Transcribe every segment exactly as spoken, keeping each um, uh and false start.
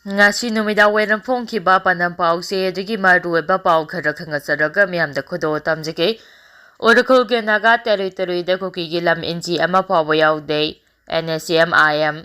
ꯉꯁꯤ ꯅꯨꯃꯤꯗꯥꯡ ꯋꯥꯏꯔꯝ ꯐꯣꯡꯈꯤꯕ ꯄꯥꯟꯗꯝ ꯄꯥꯎꯁꯦ ꯑꯗꯨꯒꯤ ꯃꯔꯨꯑꯣꯏꯕ ꯄꯥꯎ ꯈꯔ ꯈꯪꯒꯠꯆꯔꯒ ꯃꯤꯌꯥꯝꯗ ꯈꯨꯗꯣꯜ ꯇꯝꯖꯒꯦ꯫ ꯎꯔꯈꯨꯜꯒꯤ ꯅꯥꯒꯥ ꯇꯦꯔꯤꯇꯣꯔꯤꯗ ꯀꯨꯀꯤꯒꯤ ꯂꯝ ꯏꯟꯆꯤ ꯑꯃ ꯐꯥꯎꯕ ꯌꯥꯎꯗꯦ꯫ N S M I M.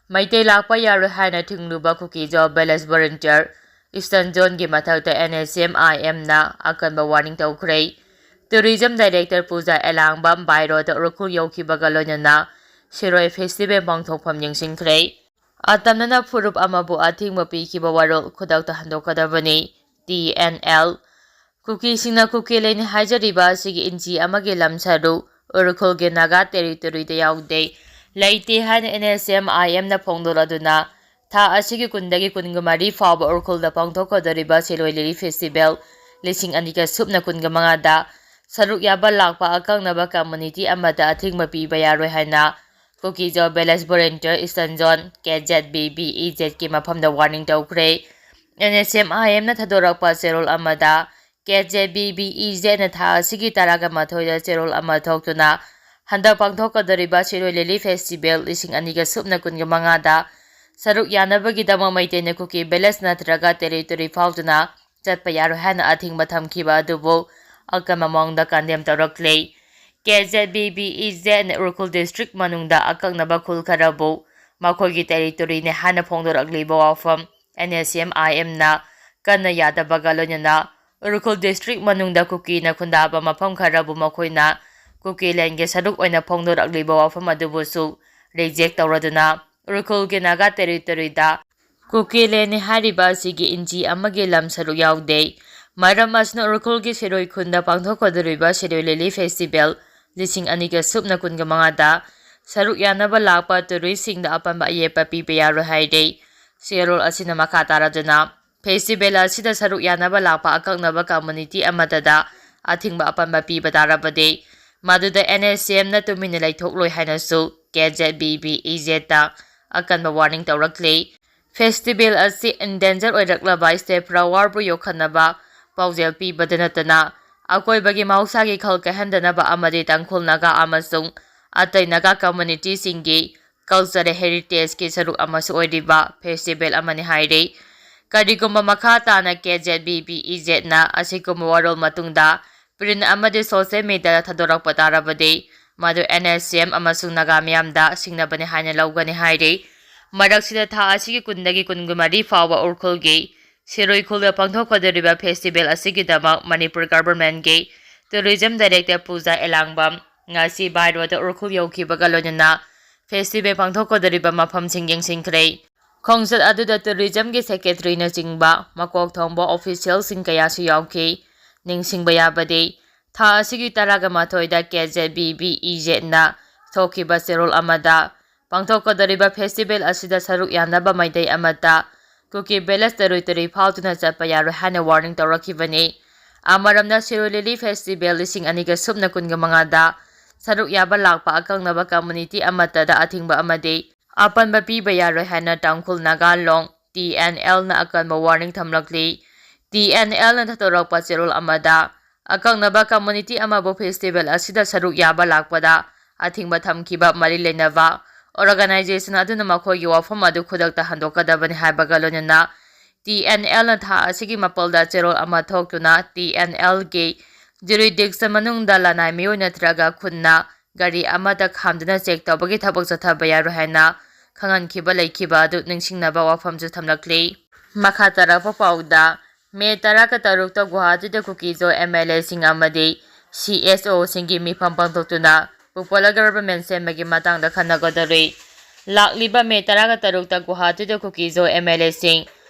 Meitei ꯂꯥꯛꯄ ꯌꯥꯔꯣꯏ ꯍꯥꯏꯅ ꯊꯤꯡꯂꯨꯕ ꯀꯨꯀꯤꯖꯥꯎ ꯚꯤꯂꯦꯖ ꯚꯣꯂꯨꯟꯇꯤꯌꯔ ꯏꯁꯇꯟ ꯖꯣꯟꯒꯤ ꯃꯊꯛꯇ ꯑꯦꯟ ꯑꯦꯁ ꯑꯦꯝ ꯑꯥꯏ ꯑꯦꯝꯅ ꯑꯀꯟꯕ ꯋꯥꯔꯅꯤꯡ ꯇꯧꯈ꯭ꯔꯦ꯫ ꯇꯨꯔꯤꯖꯝ ꯗꯥꯏꯔꯦꯛꯇꯔ ꯄꯨꯖꯥ ꯑꯦꯂꯥꯡꯕꯝ ꯕꯥꯏ ꯔꯣꯗ ꯎꯔꯈꯨꯜ ꯌꯧꯈꯤꯕꯒ ꯂꯣꯏꯅꯅ ꯁꯤꯔꯣꯏ ꯐꯦꯁꯇꯤꯚꯦꯜ ꯄꯥꯡꯊꯣꯛꯐꯝ ꯌꯦꯡꯁꯤꯟꯈ꯭ꯔꯦ꯫ ꯑꯇꯝꯅꯅ ꯐꯨꯔꯨꯞ ꯑꯃꯕꯨ ꯑꯊꯤꯡꯕ ꯄꯤꯈꯤꯕ ꯋꯥꯔꯣꯜ ꯈꯨꯗꯛꯇ ꯍꯟꯗꯣꯛꯀꯗꯕꯅꯤ꯫ T N L. ꯀꯨꯀꯤꯁꯤꯡꯅ ꯀꯨꯀꯤ ꯂꯦꯟꯅꯤ ꯍꯥꯏꯖꯔꯤꯕ ꯑꯁꯤꯒꯤ ꯏꯟꯆꯤ ꯑꯃꯒꯤ ꯂꯝ ꯁꯔꯨꯛ ꯎꯔꯈꯨꯜꯒꯤ ꯅꯥꯒꯥ ꯇꯦꯔꯤꯇꯣꯔꯤꯗ ꯌꯥꯎꯗꯦ, ꯂꯩꯇꯦ ꯍꯥꯏꯅ ꯑꯦꯟ ꯑꯦꯁ ꯑꯦꯝ ꯑꯥꯏ ꯑꯦꯝꯅ ꯐꯣꯡꯗꯣꯔꯛꯂꯗꯨꯅ ꯊꯥ ꯑꯁꯤꯒꯤ ꯀꯨꯟꯗꯒꯤ ꯀꯨꯟꯒ ꯃꯔꯤ ꯐꯥꯎꯕ ꯎꯔꯈꯨꯜꯗ ꯄꯥꯡꯊꯣꯛꯀꯗꯧꯔꯤꯕ ꯁꯤꯔꯣꯏ ꯂꯤꯂꯤ ꯐꯦꯁꯇꯤꯚꯦꯜ ꯂꯤꯁꯤꯡ ꯑꯅꯤꯒ ꯁꯨꯞꯅ ꯀꯨꯟꯒ ꯃꯉꯥꯗ ꯁꯔꯨꯛ ꯌꯥꯕ ꯂꯥꯛꯄ ꯑꯀꯛꯅꯕ ꯀꯝꯃꯨꯅꯤꯇꯤ ꯑꯃꯗ ꯑꯊꯤꯡꯕ ꯄꯤꯕ ꯌꯥꯔꯣꯏ ꯍꯥꯏꯅ ꯀꯨꯀꯤꯖꯥꯎ ꯚꯤꯂꯦꯖ ꯚꯣꯂꯨꯟꯇꯤꯌꯔ ꯏꯁꯇꯟ ꯖꯣꯟ, ꯀꯦ ꯖꯦꯠ ꯕꯤ ꯕꯤ ꯏ ꯖꯦꯠꯀꯤ ꯃꯐꯝꯗ ꯋꯥꯔꯅꯤꯡ ꯇꯧꯈ꯭ꯔꯦ꯫ ꯑꯦꯟ ꯑꯦꯁ ꯑꯦꯝ ꯑꯥꯏ ꯑꯦꯝꯅ ꯊꯥꯗꯣꯔꯛꯄ ꯆꯦꯔꯣꯜ ꯑꯃꯗ, ꯀꯦ ꯖꯦꯠ ꯕꯤ ꯕꯤ ꯏ ꯖꯦꯠꯅ ꯊꯥ ꯑꯁꯤꯒꯤ ꯇꯔꯥꯒ ꯃꯥꯊꯣꯏꯗ ꯆꯦꯔꯣꯜ ꯑꯃ ꯊꯣꯛꯇꯨꯅ ꯍꯟꯗꯛ ꯄꯥꯡꯊꯣꯛꯀꯗꯧꯔꯤꯕ ꯁꯤꯔꯣꯏ ꯂꯤꯂꯤ ꯐꯦꯁꯇꯤꯚꯦꯜ ꯂꯤꯁꯤꯡ ꯑꯅꯤꯒ ꯁꯨꯞꯅ ꯀꯨꯟꯒ ꯃꯉꯥꯗ ꯁꯔꯨꯛ ꯌꯥꯅꯕꯒꯤꯗꯃꯛ ꯃꯩꯇꯩꯅ ꯀꯨꯀꯤ ꯚꯤꯂꯦꯖ ꯅꯠꯇ꯭ꯔꯒ ꯇꯦꯔꯤꯇꯣꯔꯤ ꯐꯥꯎꯗꯨꯅ ꯆꯠꯄ ꯌꯥꯔꯣꯏ ꯍꯥꯏꯅ ꯑꯊꯤꯡꯕ ꯊꯝꯈꯤꯕ ꯑꯗꯨꯕꯨ ꯑꯀꯟꯕ ꯃꯑꯣꯡꯗ ꯀꯟꯗꯦꯝ ꯇꯧꯔꯛꯂꯦ꯫ K Z B B E ꯖꯦꯠꯅ ꯎꯈ꯭ꯔꯨꯜ ꯗꯤꯁꯇ꯭ꯔꯤꯛ ꯃꯅꯨꯡꯗ ꯑꯀꯛꯅꯕ ꯈꯨꯜ ꯈꯔꯕꯨ ꯃꯈꯣꯏꯒꯤ ꯇꯦꯔꯤꯇꯣꯔꯤꯅꯤ ꯍꯥꯏꯅ ꯐꯣꯡꯗꯣꯔꯛꯂꯤꯕ ꯋꯥꯐꯝ ꯑꯦꯟ ꯑꯦꯁ ꯑꯦꯝ ꯑꯥꯏ ꯑꯦꯝꯅ ꯀꯟꯅ ꯌꯥꯗꯕꯒ ꯂꯣꯏꯅꯅ ꯎꯈ꯭ꯔꯨꯜ ꯗꯤꯁꯇ꯭ꯔꯤꯛ ꯃꯅꯨꯡꯗ ꯀꯨꯀꯤꯅ ꯈꯨꯟꯗꯥꯕ ꯃꯐꯝ ꯈꯔꯕꯨ ꯃꯈꯣꯏꯅ ꯀꯨꯀꯤ ꯂꯦꯟꯒꯤ ꯁꯔꯨꯛ ꯑꯣꯏꯅ ꯐꯣꯡꯗꯣꯔꯛꯂꯤꯕ ꯋꯥꯐꯝ ꯑꯗꯨꯕꯨꯁꯨ ꯔꯤꯖꯦꯛ ꯇꯧꯔꯗꯨꯅ ꯎꯈ꯭ꯔꯨꯜꯒꯤ ꯅꯥꯒꯥ ꯇꯦꯔꯤꯇꯣꯔꯤꯗ ꯀꯨꯀꯤ ꯂꯦꯟꯅꯤ ꯍꯥꯏꯔꯤꯕ ꯑꯁꯤꯒꯤ ꯏꯟꯆꯤ ꯑꯃꯒꯤ ꯂꯝ ꯁꯔꯨꯛ ꯌꯥꯎꯗꯦ꯫ ꯃꯔꯝ ꯑꯁꯤꯅ ꯎꯈ꯭ꯔꯨꯜꯒꯤ ꯁꯤꯔꯣꯏ ꯈꯨꯟꯗ ꯄꯥꯡꯊꯣꯛꯀꯗꯧꯔꯤꯕ ꯁꯤꯔꯣꯏ ꯂꯤꯂꯤ ꯐꯦꯁꯇꯤꯚꯦꯜ ꯂꯤꯁꯤꯡ ꯑꯅꯤꯒ ꯁꯨꯞꯅ ꯀꯨꯟꯒ ꯃꯉꯥꯗ ꯁꯔꯨꯛ ꯌꯥꯅꯕ ꯂꯥꯛꯄ ꯇꯨꯔꯤꯁꯁꯤꯡꯗ ꯑꯄꯟꯕ ꯑꯌꯦꯠꯄ ꯄꯤꯕ ꯌꯥꯔꯣꯏ ꯍꯥꯏꯔꯦ꯫ ꯆꯦꯔꯣꯜ ꯑꯁꯤꯅ ꯃꯈꯥ ꯇꯥꯔꯗꯨꯅ, ꯐꯦꯁꯇꯤꯚꯦꯜ ꯑꯁꯤꯗ ꯁꯔꯨꯛ ꯌꯥꯅꯕ ꯂꯥꯛꯄ ꯑꯀꯛꯅꯕ ꯀꯝꯃꯨꯅꯤꯇꯤ ꯑꯃꯠꯇꯗ ꯑꯊꯤꯡꯕ ꯑꯄꯟꯕ ꯄꯤꯕ ꯇꯥꯔꯕꯗꯤ, ꯃꯗꯨꯗ ꯑꯦꯟ ꯑꯦꯁ ꯑꯦꯝꯅ ꯇꯨꯃꯤꯟꯅ ꯂꯩꯊꯣꯛꯂꯣꯏ ꯍꯥꯏꯅꯁꯨ ꯀꯦ ꯖꯦꯠ ꯕꯤ ꯕꯤ ꯏ ꯖꯦꯠꯇ ꯑꯀꯟꯕ ꯋꯥꯔꯅꯤꯡ ꯇꯧꯔꯛꯂꯤ꯫ ꯐꯦꯁꯇꯤꯚꯦꯜ ꯑꯁꯤ ꯏꯟꯗꯦꯟꯖꯔ ꯑꯣꯏꯔꯛꯂꯕ ꯁ꯭ꯇꯦꯞ ꯐ꯭ꯂꯥꯋꯔꯕꯨ ꯌꯣꯛꯈꯠꯅꯕ ꯄꯥꯎꯖꯦꯜ ꯄꯤꯕꯗ ꯅꯠꯇꯅ, ꯑꯀꯣꯏꯕꯒꯤ ꯃꯍꯧꯁꯥꯒꯤ ꯈꯜ ꯀꯥꯏꯍꯟꯗꯅꯕ ꯑꯃꯗꯤ ꯇꯥꯡꯈꯨꯜ ꯅꯥꯒꯥ ꯑꯃꯁꯨꯡ ꯑꯇꯩ ꯅꯥꯒꯥ ꯀꯝꯃꯨꯅꯤꯇꯤꯁꯤꯡꯒꯤ cultural heritage ꯀꯤ ꯁꯔꯨꯛ ꯑꯃꯁꯨ ꯑꯣꯏꯔꯤꯕ festival ꯑꯃꯅꯤ ꯍꯥꯏꯔꯤ꯫ ꯀꯔꯤꯒꯨꯝꯕ ꯃꯈꯥ ꯇꯥꯅ K Z B B E Z ꯅ ꯑꯁꯤꯒꯨꯝꯕ ꯋꯥꯔꯣꯜ ꯃꯇꯨꯡꯗ print ꯑꯃꯗꯤ social media ꯗ ꯊꯥꯗꯣꯔꯛꯄ ꯇꯥꯔꯕꯗꯤ, ꯃꯗꯨ N S C M ꯑꯃꯁꯨꯡ ꯅꯥꯒꯥ ꯃꯤꯌꯥꯝꯗ ꯁꯤꯡꯅꯕꯅꯤ ꯍꯥꯏꯅ ꯂꯧꯒꯅꯤ ꯍꯥꯏꯔꯤ꯫ ꯃꯔꯛꯁꯤꯗ ꯊꯥ ꯑꯁꯤꯒꯤ ꯀꯨꯟꯗꯒꯤ ꯀꯨꯟꯃꯔꯤ ꯐꯥꯎꯕ ꯎꯈ꯭ꯔꯨꯜꯒꯤ ꯁꯤꯔꯣꯏ ꯈꯨꯜꯗ ꯄꯥꯡꯊꯣꯛꯀꯗꯧꯔꯤꯕ festival ꯑꯁꯤꯒꯤꯗꯃꯛ ꯃꯅꯤꯄꯨꯔ government ꯀꯤ tourism director ꯄꯨꯖꯥ ꯑꯦꯂꯥꯡꯕꯝ ꯉꯁꯤ by road ꯇ ꯎꯈ꯭ꯔꯨꯜ ꯌꯧꯈꯤꯕꯒ ꯂꯣꯏꯅꯅ festival ꯄꯥꯡꯊꯣꯛꯀꯗꯧꯔꯤꯕ ꯃꯐꯝꯁꯤꯡ ꯌꯦꯡꯁꯤꯟꯈ꯭ꯔꯦ꯫ ꯈꯣꯡꯆꯠ ꯑꯗꯨꯗ tourism ꯒꯤ secretary ꯅꯆꯤꯡꯕ ꯃꯀꯣꯛ ꯊꯣꯡꯕ official ꯁꯤꯡ ꯀꯌꯥꯁꯨ ꯌꯥꯎꯈꯤ꯫ ꯅꯤꯡꯁꯤꯡꯕ ꯌꯥꯕꯗꯤ, ꯊꯥ ꯑꯁꯤꯒꯤ ꯇꯔꯥꯒ ꯃꯥꯊꯣꯏꯗ K Z B B E Z ꯅ ꯊꯣꯛꯈꯤꯕ ꯆꯦꯔꯣꯜ ꯑꯃꯗ, ꯄꯥꯡꯊꯣꯛꯀꯗꯧꯔꯤꯕ festival ꯑꯁꯤꯗ ꯁꯔꯨꯛ ꯌꯥꯅꯕ ꯃꯩꯇꯩ ꯑꯃꯠꯇ ꯀꯨꯀꯤ village ꯇꯔꯨꯏ ꯇꯔꯨꯏ ꯐꯥꯎꯗꯨꯅ ꯆꯠꯄ ꯌꯥꯔꯣꯏ ꯍꯥꯏꯅ warning ꯇꯧꯔꯛꯈꯤꯕꯅꯤ꯫ ꯑꯃꯔꯣꯝꯗ ꯁꯤꯔꯣꯏ ꯂꯤꯂꯤ festival ꯂꯤꯁꯤꯡ ꯑꯅꯤꯒ ꯁꯨꯞꯅ ꯀꯨꯟꯒ ꯃꯉꯥꯗ ꯁꯔꯨꯛ ꯌꯥꯕ ꯂꯥꯛꯄ ꯑꯀꯛꯅꯕ community ꯑꯃꯠꯇꯗ ꯑꯊꯤꯡꯕ ꯑꯃꯗꯤ ꯑꯄꯟꯕ ꯄꯤꯕ ꯌꯥꯔꯣꯏ ꯍꯥꯏꯅ ꯇꯥꯡꯈꯨꯜ ꯅꯥꯒꯥ ꯂꯣꯡ T N L ꯅ ꯑꯀꯟꯕ warning ꯊꯝꯂꯛꯂꯤ꯫ T N L ꯅ ꯊꯥꯗꯣꯔꯛꯄ ꯆꯦꯔꯣꯜ ꯑꯃꯗ, ꯑꯀꯛꯅꯕ community ꯑꯃꯕꯨ festival ꯑꯁꯤꯗ ꯁꯔꯨꯛ ꯌꯥꯕ ꯂꯥꯛꯄꯗ ꯑꯊꯤꯡꯕ ꯊꯝꯈꯤꯕ ꯃꯔꯤ ꯂꯩꯅꯕ organization ꯑꯗꯨꯅ ꯃꯈꯣꯏꯒꯤ ꯋꯥꯐꯝ ꯑꯗꯨ ꯈꯨꯗꯛꯇ ꯍꯟꯗꯣꯛꯀꯗꯕꯅꯤ ꯍꯥꯏꯕꯒ ꯂꯣꯏꯅꯅ, T N L ꯅ ꯊꯥ ꯑꯁꯤꯒꯤ ꯃꯥꯄꯜꯗ ꯆꯦꯔꯣꯜ ꯑꯃ ꯊꯣꯛꯇꯨꯅ T N L ꯒꯤ jurisdiction ꯃꯅꯨꯡꯗ ꯂꯅꯥꯏ ꯃꯤꯑꯣꯏ ꯅꯠꯇ꯭ꯔꯒ ꯈꯨꯟꯅ ꯒꯥꯔꯤ ꯑꯃꯗ ꯈꯥꯝꯗꯨꯅ check ꯇꯧꯕꯒꯤ ꯊꯕꯛ ꯆꯠꯊꯕ ꯌꯥꯔꯣꯏ ꯍꯥꯏꯅ ꯈꯪꯍꯟꯈꯤꯕ ꯂꯩꯈꯤꯕ ꯑꯗꯨ ꯅꯤꯡꯁꯤꯡꯅꯕ ꯋꯥꯐꯝꯁꯨ ꯊꯝꯂꯛꯂꯤ꯫ ꯃꯈꯥ ꯇꯥꯔꯛꯄ ꯄꯥꯎꯗ, ꯃꯦ ꯇꯔꯥꯒ ꯇꯔꯨꯛꯇ ꯒꯨꯋꯥꯍꯥꯇꯤꯗ ꯀꯨꯀꯤꯖꯣ M L A ꯁꯤꯡ ꯑꯃꯗꯤ C S O ꯁꯤꯡꯒꯤ ꯃꯤꯐꯝ ꯄꯥꯡꯊꯣꯛꯇꯨꯅ popular government ꯁꯦꯝꯕꯒꯤ ꯃꯇꯥꯡꯗ ꯈꯟꯅꯒꯗꯧꯔꯤ꯫ ꯂꯥꯛꯂꯤꯕ ꯃꯦ ꯇꯔꯥꯒ ꯇꯔꯨꯛꯇ ꯒꯨꯋꯥꯍꯥꯇꯤꯗ ꯀꯨꯀꯤꯖꯣ M L A ꯁꯤꯡ,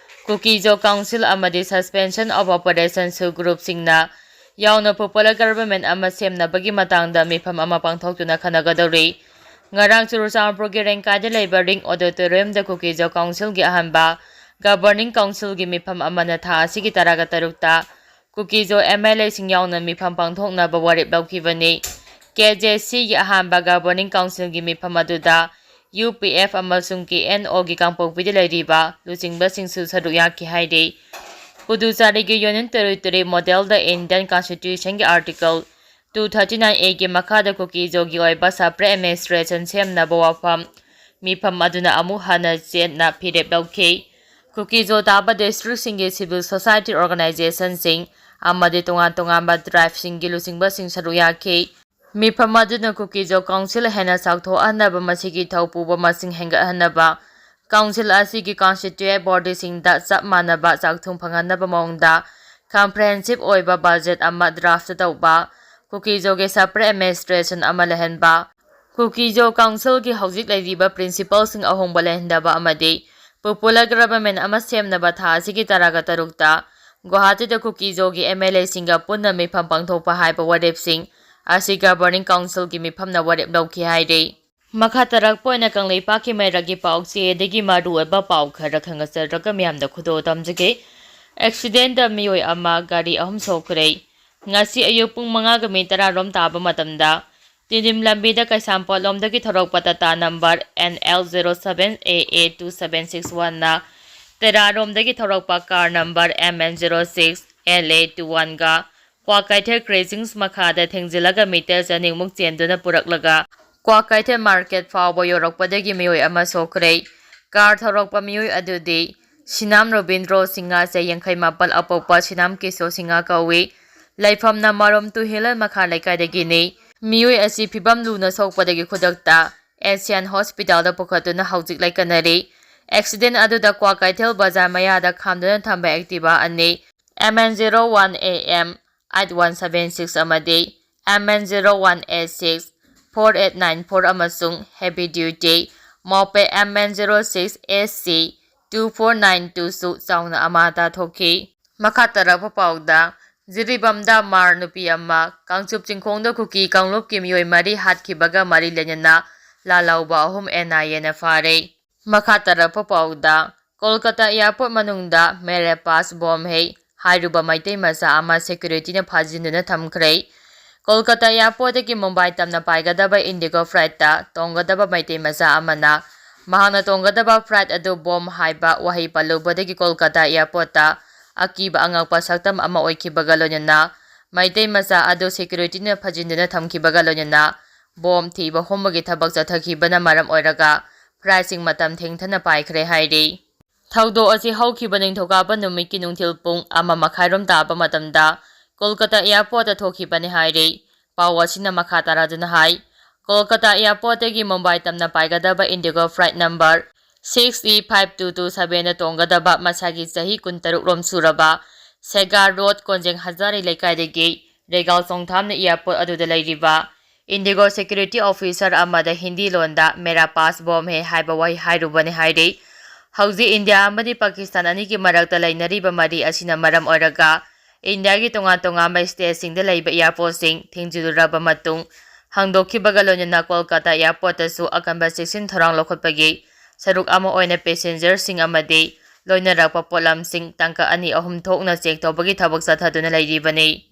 ꯀꯨꯀꯤꯖꯣ council ꯑꯃꯗꯤ suspension of operation ꯁꯨ group ꯁꯤꯡꯅ ꯌꯥꯎꯅ popular government ꯑꯃ ꯁꯦꯝꯅꯕꯒꯤ ꯃꯇꯥꯡꯗ ꯃꯤꯐꯝ ꯑꯃ ꯄꯥꯡꯊꯣꯛꯇꯨꯅ ꯈꯟꯅꯒꯗꯧꯔꯤ꯫ ꯉꯔꯥꯡ ꯆꯨꯔꯆꯥꯟꯄꯨꯔꯒꯤ ꯔꯦꯡꯀꯥꯏꯗ ꯂꯩꯕ ꯔꯤꯡ auditorium ꯗ ꯀꯨꯀꯤꯖꯣ council ꯒꯤ ꯑꯍꯥꯟꯕ governing council ꯒꯤ ꯃꯤꯐꯝ ꯑꯃꯅ ꯊꯥ ꯑꯁꯤꯒꯤ ꯇꯔꯥꯒ ꯇꯔꯨꯛꯇ ꯀꯨꯀꯤꯖꯣ M L A ꯁꯤꯡ ꯌꯥꯎꯅ ꯃꯤꯐꯝ ꯄꯥꯡꯊꯣꯛꯅꯕ ꯋꯥꯔꯦꯞ ꯂꯧꯈꯤꯕꯅꯤ꯫ K J C ꯒꯤ ꯑꯍꯥꯟꯕ governing council ꯒꯤ ꯃꯤꯐꯝ ꯑꯗꯨꯗ U P F ꯑꯃꯁꯨꯡ K N O ꯒꯤ ꯀꯥꯡꯄꯣꯛꯄꯤꯗ ꯂꯩꯔꯤꯕ ꯂꯨꯆꯤꯡꯕꯁꯤꯡꯁꯨ ꯁꯔꯨꯛ ꯌꯥꯈꯤ ꯍꯥꯏꯔꯤ꯫ ꯄꯨꯗꯨꯆꯥꯔꯤꯒꯤ Union Territory model ꯗ Indian Constitution ꯒꯤ Article two thirty nine A ꯒꯤ ꯃꯈꯥꯗ ꯀꯨꯀꯤꯖꯣꯒꯤ ꯑꯣꯏꯕ separate administration ꯁꯦꯝꯅꯕ ꯋꯥꯐꯝ ꯃꯤꯐꯝ ꯑꯗꯨꯅ ꯑꯃꯨꯛ ꯍꯟꯅ ꯆꯦꯠꯅ ꯐꯤꯔꯦꯞ ꯂꯧꯈꯤ꯫ ꯀꯨꯀꯤꯖꯣ ꯇꯥꯕ ꯗꯤꯁꯇ꯭ꯔꯤꯛꯁꯤꯡꯒꯤ civil society organizationꯁꯤꯡ ꯑꯃꯗꯤ ꯇꯣꯉꯥꯟ ꯇꯣꯉꯥꯟꯕ tribeꯁꯤꯡꯒꯤ ꯂꯨꯆꯤꯡꯕꯁꯤꯡ ꯁꯔꯨꯛ ꯌꯥꯈꯤ꯫ ꯃꯤꯐꯝ ꯑꯗꯨꯅ ꯀꯨꯀꯤꯖꯣ council ꯍꯦꯟꯅ ꯆꯥꯎꯊꯣꯛꯍꯟꯅꯕ, ꯃꯁꯤꯒꯤ ꯊꯧꯄꯨꯕ ꯃꯁꯤꯡ ꯍꯦꯟꯒꯠꯍꯟꯅꯕ, council ꯑꯁꯤꯒꯤ constituent bodyꯁꯤꯡꯗ ꯆꯞ ꯃꯥꯟꯅꯕ ꯆꯥꯛꯊꯨꯡ ꯐꯪꯍꯟꯅꯕ ꯃꯑꯣꯡꯗ comprehensive ꯑꯣꯏꯕ budget ꯑꯃ draft ꯇꯧꯕ, ꯀꯨꯀꯤꯖꯣꯒꯤ separate administration ꯑꯃ ꯂꯩꯍꯟꯕ, ꯀꯨꯀꯤꯖꯣ councilꯒꯤ ꯍꯧꯖꯤꯛ ꯂꯩꯔꯤꯕ principleꯁꯤꯡ ꯑꯍꯣꯡꯕ ꯂꯩꯍꯟꯗꯕ ꯑꯃꯗꯤ popular government ꯑꯃ ꯁꯦꯝꯅꯕ ꯊꯥ ꯑꯁꯤꯒꯤ ꯇꯔꯥꯒ ꯇꯔꯨꯛꯇ ꯒꯨꯋꯥꯍꯥꯇꯤꯗ ꯀꯨꯀꯤꯖꯣꯒꯤ MLAꯁꯤꯡꯒ ꯄꯨꯟꯅ ꯃꯤꯐꯝ ꯄꯥꯡꯊꯣꯛꯄ ꯍꯥꯏꯕ ꯋꯥꯔꯦꯞꯁꯤꯡ ꯑꯁꯤ governing councilꯒꯤ ꯃꯤꯐꯝꯅ ꯋꯥꯔꯦꯞ ꯂꯧꯈꯤ ꯍꯥꯏꯔꯤ꯫ ꯃꯈꯥ ꯇꯥꯔꯛꯄ ꯑꯣꯏꯅ ꯀꯪꯂꯩꯄꯥꯛꯀꯤ ꯃꯩꯔꯛꯀꯤ ꯄꯥꯎ ꯆꯦꯗꯒꯤ ꯃꯔꯨꯑꯣꯏꯕ ꯄꯥꯎ ꯈꯔ ꯈꯪꯒꯠꯆꯔꯒ ꯃꯤꯌꯥꯝꯗ ꯈꯨꯗꯣꯜ ꯇꯝꯖꯒꯦ꯫ Accidentꯗ ꯃꯤꯑꯣꯏ ꯑꯃ, ꯒꯥꯔꯤ ꯑꯍꯨꯝ ꯁꯣꯛꯈ꯭ꯔꯦ꯫ ꯉꯁꯤ ꯑꯌꯨꯛ ꯄꯨꯡ ꯃꯉꯥꯒ ꯃꯤꯅꯤꯠ ꯇꯔꯥ ꯔꯣꯝ ꯇꯥꯕ ꯃꯇꯝꯗ ꯇꯤꯗꯤꯝ ꯂꯝꯕꯤꯗ ꯀꯩꯁꯥꯝꯄꯥꯠ ꯂꯣꯝꯗꯒꯤ ꯊꯧꯔꯛꯄ Tata number N L zero seven A A two seven six oneꯅ ꯇꯦꯔꯥꯔꯣꯝꯗꯒꯤ ꯊꯧꯔꯛꯄ car number M N zero six L A two oneꯒ Kwakeithel crossings ꯃꯈꯥꯗ ꯊꯦꯡꯖꯤꯜꯂꯒ meter ꯆꯅꯤꯃꯨꯛ ꯆꯦꯟꯗꯨꯅ ꯄꯨꯔꯛꯂꯒ ꯀ꯭ꯋꯥꯀꯩꯊꯦꯜ market ꯐꯥꯎꯕ ꯌꯧꯔꯛꯄꯗꯒꯤ ꯃꯤꯑꯣꯏ ꯑꯃ ꯁꯣꯛꯈ꯭ꯔꯦ꯫ Car ꯊꯧꯔꯛꯄ ꯃꯤꯑꯣꯏ ꯑꯗꯨꯗꯤ ꯁꯤꯅꯥꯝ ꯔꯣꯕꯤꯟꯗ꯭ꯔꯣ ꯁꯤꯡꯍ, ꯆꯍꯤ ꯌꯥꯡꯈꯩ ꯃꯥꯄꯜ, ꯑꯄꯣꯛꯄ ꯁꯤꯅꯥꯝ ꯀꯤꯁꯣ ꯁꯤꯡꯍ ꯀꯧꯏ꯫ ꯂꯩꯐꯝꯅ ꯃꯔꯣꯝ ꯇꯨꯍꯤꯂꯜ ꯃꯈꯥ ꯂꯩꯀꯥꯏꯗꯒꯤꯅꯤ꯫ ꯃꯤꯑꯣꯏ ꯑꯁꯤ ꯐꯤꯕꯝ ꯂꯨꯅ ꯁꯣꯛꯄꯗꯒꯤ ꯈꯨꯗꯛꯇ Asian Hospitalꯗ ꯄꯨꯈꯠꯇꯨꯅ ꯍꯧꯖꯤꯛ ꯂꯥꯏꯀꯠꯅꯔꯤ꯫ Accident ꯑꯗꯨꯗ ꯀ꯭ꯋꯥꯀꯩꯊꯦꯜ ꯕꯖꯥꯔ ꯃꯌꯥꯗ ꯈꯥꯝꯗꯨꯅ ꯊꯝꯕ Activa ꯑꯅꯤ, M N zero one A M eight one seven six ꯑꯃꯗꯤ M N zero one A six four eight nine four ꯑꯃꯁꯨꯡ heavy duty moped M N zero six A C two four nine twoꯁꯨ ꯆꯥꯎꯅ ꯑꯃꯥꯡ ꯑꯇꯥ ꯊꯣꯛꯈꯤ꯫ ꯃꯈꯥ ꯇꯥꯔꯛꯄ ꯄꯥꯎꯗ, ꯖꯤꯔꯤꯕꯥꯝꯗ ꯃꯥꯔ ꯅꯨꯄꯤ ꯑꯃ, ꯀꯥꯡꯆꯨꯞ ꯆꯤꯡꯈꯣꯡꯗ ꯀꯨꯀꯤ ꯀꯥꯡꯂꯨꯞꯀꯤ ꯃꯤꯑꯣꯏ ꯃꯔꯤ ꯍꯥꯠꯈꯤꯕꯒ ꯃꯔꯤ ꯂꯩꯅꯅ ꯂꯥꯜꯍꯧꯕ ꯑꯍꯨꯝ N I Aꯅ ꯐꯥꯔꯦ꯫ ꯃꯈꯥ ꯇꯥꯔꯛꯄ ꯄꯥꯎꯗ, ꯀꯣꯜꯀꯇꯥ airport ꯃꯅꯨꯡꯗ ꯃꯦꯔꯦ ꯄꯥꯁ ꯕꯣꯝ ꯍꯦ ꯍꯥꯏꯔꯨꯕ ꯃꯩꯇꯩ ꯃꯆꯥ ꯑꯃ securityꯅ ꯐꯥꯖꯤꯟꯗꯨꯅ ꯊꯝꯈ꯭ꯔꯦ꯫ ꯀꯣꯜꯀꯇꯥ airportꯇꯒꯤ ꯃꯨꯝꯕꯥꯏ ꯇꯝꯅ ꯄꯥꯏꯒꯗꯕ Indigo flightꯇ ꯇꯣꯡꯒꯗꯕ ꯃꯩꯇꯩ ꯃꯆꯥ ꯑꯃꯅ ꯃꯍꯥꯛꯅ ꯇꯣꯡꯒꯗꯕ flight ꯑꯗꯨ ꯕꯣꯝ ꯍꯥꯏꯕ ꯋꯥꯍꯩ ꯄꯜꯂꯨꯕꯗꯒꯤ ꯀꯣꯜꯀꯇꯥ airportꯇ ꯑꯀꯤꯕ ꯑꯉꯛꯄ ꯁꯛꯇꯝ ꯑꯃ ꯑꯣꯏꯈꯤꯕꯒ ꯂꯣꯏꯅꯅ ꯃꯩꯇꯩ ꯃꯆꯥ ꯑꯗꯨ securityꯅ ꯐꯥꯖꯤꯟꯗꯨꯅ ꯊꯝꯈꯤꯕꯒ ꯂꯣꯏꯅꯅ ꯕꯣꯝ ꯊꯤꯕ ꯍꯨꯝꯕꯒꯤ ꯊꯕꯛ ꯆꯠꯊꯈꯤꯕꯅ ꯃꯔꯝ ꯑꯣꯏꯔꯒ flightꯁꯤꯡ ꯃꯇꯝ ꯊꯦꯡꯊꯅ ꯄꯥꯏꯈ꯭ꯔꯦ ꯍꯥꯏꯔꯤ꯫ ꯊꯧꯗꯣꯛ ꯑꯁꯤ ꯍꯧꯈꯤꯕ ꯅꯤꯡꯊꯧꯀꯥꯕ ꯅꯨꯃꯤꯠꯀꯤ ꯅꯨꯡꯊꯤꯜ ꯄꯨꯡ ꯑꯃ ꯃꯈꯥꯏꯔꯣꯝ ꯇꯥꯕ ꯃꯇꯝꯗ ꯀꯣꯜꯀꯇꯥ airportꯇ ꯊꯣꯛꯈꯤꯕꯅꯤ ꯍꯥꯏꯔꯤ꯫ ꯄꯥꯎ ꯑꯁꯤꯅ ꯃꯈꯥ ꯇꯥꯔꯗꯨꯅ ꯍꯥꯏ, ꯀꯣꯜꯀꯇꯥ airportꯇꯒꯤ ꯃꯨꯝꯕꯥꯏ ꯇꯝꯅ ꯄꯥꯏꯒꯗꯕ Indigo flight number six E five two two sevenꯗ ꯇꯣꯡꯒꯗꯕ ꯃꯁꯥꯒꯤ ꯆꯍꯤ ꯀꯨꯟꯇꯔꯨꯛ ꯔꯣꯝ ꯁꯨꯔꯕ ꯁꯦꯒꯥꯔ ꯔꯣꯗ ꯀꯣꯟꯖꯦꯡ ꯍꯖꯥꯔꯤ ꯂꯩꯀꯥꯏꯗꯒꯤ ꯔꯦꯒꯥꯜ ꯆꯣꯡꯊꯥꯝꯅ airport ꯑꯗꯨꯗ ꯂꯩꯔꯤꯕ Indigo security officer ꯑꯃꯗ ꯍꯤꯟꯗꯤ ꯂꯣꯟꯗ "मेरा पास बम है" ꯍꯥꯏꯕ ꯋꯥꯍꯩ ꯍꯥꯏꯔꯨꯕꯅꯤ ꯍꯥꯏꯔꯤ꯫ ꯍꯧꯖꯤꯛ ꯏꯟꯗꯤꯌꯥ ꯑꯃꯗꯤ ꯄꯥꯀꯤꯁꯇꯥꯟ ꯑꯅꯤꯒꯤ ꯃꯔꯛꯇ ꯂꯩꯅꯔꯤꯕ ꯃꯔꯤ ꯑꯁꯤꯅ ꯃꯔꯝ ꯑꯣꯏꯔꯒ ꯏꯟꯗꯤꯌꯥꯒꯤ ꯇꯣꯉꯥꯟ ꯇꯣꯉꯥꯟꯕ stateꯁꯤꯡꯗ ꯂꯩꯕ airportꯁꯤꯡ ꯊꯤꯡꯖꯤꯜꯂꯨꯔꯕ ꯃꯇꯨꯡ ꯍꯥꯡꯗꯣꯛꯈꯤꯕꯒ ꯂꯣꯏꯅꯅ ꯀꯣꯜꯀꯇꯥ airportꯇꯁꯨ ꯑꯀꯟꯕ ꯆꯦꯛꯁꯤꯟ ꯊꯧꯔꯥꯡ ꯂꯧꯈꯠꯄꯒꯤ ꯁꯔꯨꯛ ꯑꯃ ꯑꯣꯏꯅ passengerꯁꯤꯡ ꯑꯃꯗꯤ ꯂꯣꯏꯅꯔꯛꯄ ꯄꯣꯠꯂꯝꯁꯤꯡ ꯇꯥꯡꯀꯛ ꯑꯅꯤ ꯑꯍꯨꯝ ꯊꯣꯛꯅ check ꯇꯧꯕꯒꯤ ꯊꯕꯛ ꯆꯠꯊꯗꯨꯅ ꯂꯩꯔꯤꯕꯅꯤ꯫